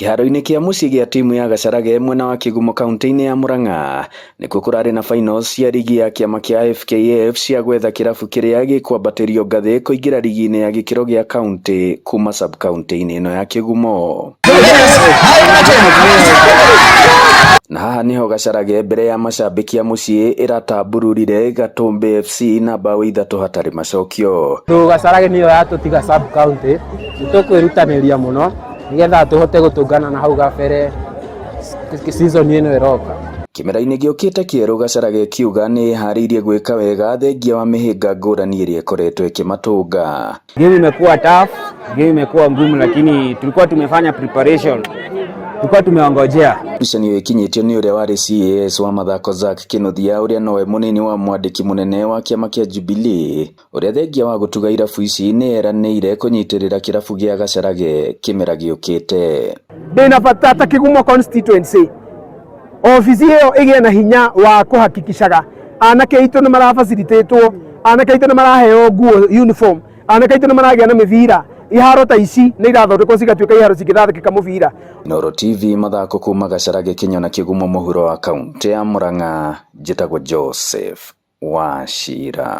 Kĩharo-inĩ kĩa mũciĩ gĩa timu ya Gacharage mwena wa Kĩgumo kaunti-inĩ ya Murang'a nĩkuo kũrarĩ na finals cia rigi ya kĩama kĩa FKF cia gwetha kĩrabu kĩrĩa gĩkwambatĩrio ngathĩ kũingĩra rigi-inĩ ya gĩkĩro gĩa kaunti kuma sub kaunti-inĩ ĩno ya Kĩgumo. Na haha niho Gacharage mbere ya macambĩki a mũciĩ ĩratambururire Gatũmbĩ FC na mbaũ 3 hatarĩ macokio. Gacharage nĩyo yatũtiga sub county, nĩtũkwĩrutanĩria mũno nĩgetha tũhote gũtũngana na hau gabere season ĩno ĩroka. Kĩmera-inĩ gĩũkĩte kĩerũ Gacharage ĩkiuga nĩ ĩharĩirie gwĩka wega thengia wa mĩhĩnga ngũrani ĩrĩa ĩkoretwo ĩkĩmatũnga. Game imekuwa tough, game imekuwa ngumu, lakini tulikuwa tumefanya preparation, tulikuwa tumeongojea. Ngucanio ĩkinyĩtio nĩ ũrĩa warĩ CAS wa mathako Zack Kinuthia ũrĩa nowe mũnini wa mwandĩki mũnene wa kĩama kĩa Jubilee ũrĩa thengia wa gũtuga irabu ici nĩ eranĩire kũnyitĩrĩra kĩrabu gĩa Gacharage kĩmera gĩũkĩte. Ndĩna bata ta Kĩgumo constituency obici ĩyo ĩgĩe na hinya wa kũhakikishaga anake aitũ nĩ marafacilitatwo, anake aitũ nĩ maraheo nguo uniform, anake aitũ nĩ maragĩa na mĩbira, iharo ta ici nĩ irathondekwo cigatuĩka iharo cingĩthathĩkĩka mũbira. Inooro TV mathako kuma Gacharage Kĩnyona Kĩgumo mũhuro wa kaunti ya Murang'a, njĩtagwo Joseph Wachira.